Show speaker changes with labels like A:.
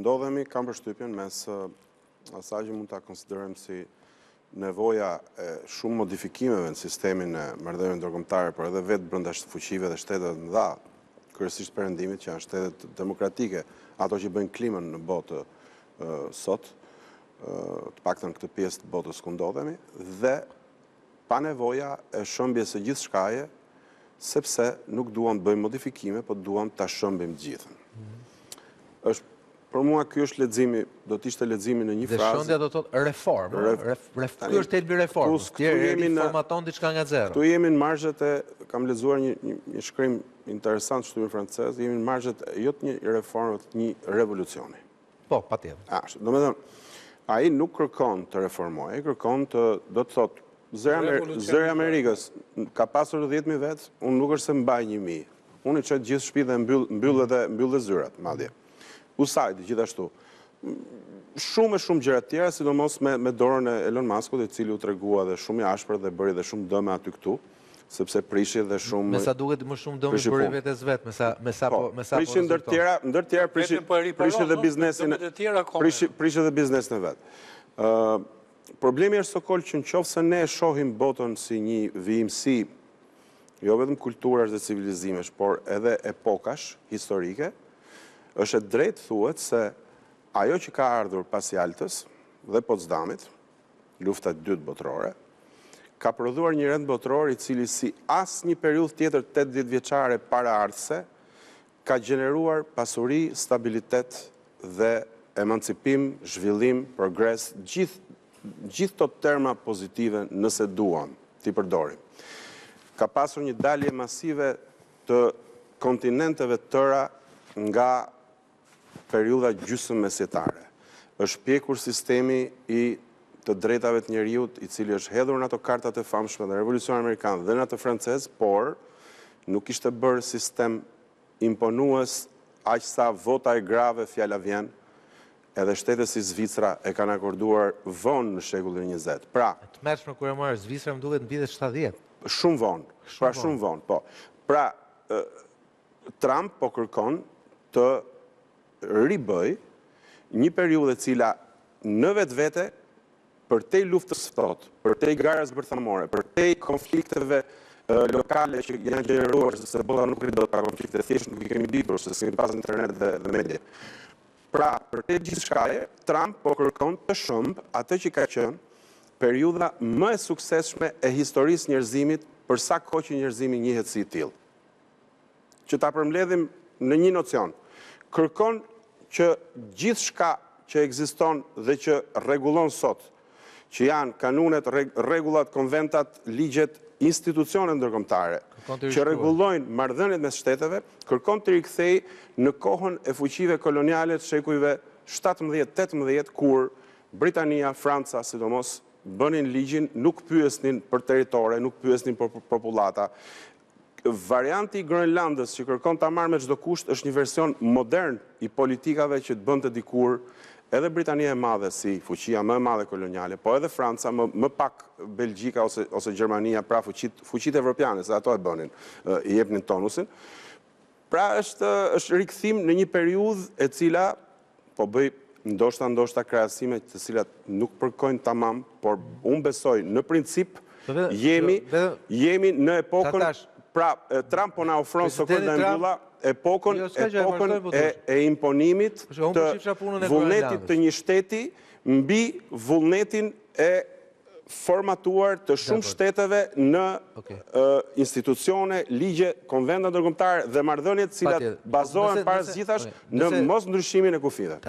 A: Ndodhemi, kam përshtypjen, mes asaj që mund ta konsiderojmë si nevoja e shumë modifikimeve në sistemin e marrëdhënieve ndërkombëtare, por edhe vetë brenda fuqive dhe shteteve të mëdha, kryesisht perëndimit, që janë shtetet demokratike, ato që bëjnë klimën në botë sot, të paktën këtë pjesë të botës ku ndodhemi, dhe panevoja e shëmbjes së gjithçkaje, sepse nuk duam të bëjmë modifikime, po duam ta shëmbim të gjithën. Është për mua ky është leximi, do të ishte leximi në një
B: frazë. Dhe shëmbja do të thotë reformë, ref, ky është thelbi i reformës. Ti reformaton diçka nga zero.
A: Këtu jemi në marzhet e kam lexuar një një, një shkrim interesant shtypin francez, jemi në marzhet jo të një reforme, të një revolucioni.
B: Po, patjetër.
A: Ashtu, domethënë, ai nuk kërkon të reformojë, ai kërkon të, do të thotë, Zëri i Amerikës ka pasur 10.000 vetë, unë nuk është se mbaj 1.000. Unë i çoj të gjithë në shtëpi dhe mbyll mbyll edhe mbyll dhe zyrat, madje. USAID gjithashtu. Shumë e shumë gjëra të tjera, sidomos me me dorën e Elon Muskut, i cili u tregua dhe shumë i ashpër dhe bëri dhe shumë dëme aty këtu, sepse prishi dhe shumë
B: Me sa duket më shumë dëme bëri vetes vet, me sa me sa po, me sa po
A: prishi ndër tjera, ndër tjera prishi po prishi dhe biznesin prishi prishi dhe biznesin e vet. Ë problemi është Sokol që në qoftë se ne e shohim botën si një vijimësi jo vetëm kulturash dhe civilizimesh, por edhe epokash historike, është e drejtë thuhet se ajo që ka ardhur pas Jaltës dhe Potsdamit, Lufta e Dytë Botërore, ka prodhuar një rend botëror i cili si asnjë periudhë tjetër 80 vjeçare paraardhëse ka gjeneruar pasuri, stabilitet dhe emancipim, zhvillim, progres, gjithë gjithë këto terma pozitive nëse duam t'i përdorim. Ka pasur një dalje masive të kontinenteve të tëra nga periudha gjysmë mesjetare. Është pjekur sistemi i të drejtave të njeriut, i cili është hedhur në ato kartat e famshme dhe Revolucionin Amerikan dhe në atë francez, por nuk ishte bërë sistem imponues aq sa vota e grave fjala vjen, edhe shtete si Zvicra e kanë akorduar vonë në shekullin e 20.
B: Pra, e tmerrshme kur e marr Zvicra më duket në vitet 70.
A: Shumë vonë. Pra shumë vonë, po. Pra, Trump po kërkon të ribëjë një periudhë e cila në vetvete përtej luftës së ftohtë, përtej garës bërthamore, përtej konflikteve lokale që janë gjeneruar, sepse bota nuk rri dot pa konflikte, thjesht nuk i kemi ditur, se s'kemi pas internet dhe, dhe media. Pra, përtej gjithçkaje, Trump po kërkon të shëmbë atë që ka qenë periudha më e suksesshme e historisë njerëzimit për sa kohë që njerëzimi njihet si i tillë. Që ta përmbledhim në një nocion, kërkon që gjithçka që ekziston dhe që rregullon sot, që janë kanunet, rregullat, konventat, ligjet, institucionet ndërkombëtare, që rregullojnë marrëdhëniet mes shteteve, kërkon të rikthejë në kohën e fuqive koloniale të shekujve 17-18, kur Britania, Franca, sidomos, bënin ligjin, nuk pyesnin për territore, nuk pyesnin për popullata. Varianti i Groenlandës që kërkon ta marrë me çdo kusht është një version modern i politikave që të bënte dikur edhe Britania e Madhe si fuqia më e madhe koloniale, po edhe Franca, më më pak Belgjika ose ose Gjermania, pra fuqitë fuqitë evropiane, se ato e bënin, i jepnin tonusin. Pra është është rikthim në një periudhë e cila po bëj ndoshta ndoshta krahasime të cilat nuk përkojnë tamam, por unë besoj në princip jemi jemi në epokën pra Trump po na ofron Sokol dhe mbylla epokën jo, epokën po e, e imponimit po të vullnetit të një shteti mbi vullnetin e formatuar të shumë shteteve në institucione, ligje, konventa ndërkombëtare dhe marrëdhënie të cilat bazohen para së gjithash në mosndryshimin e kufijve.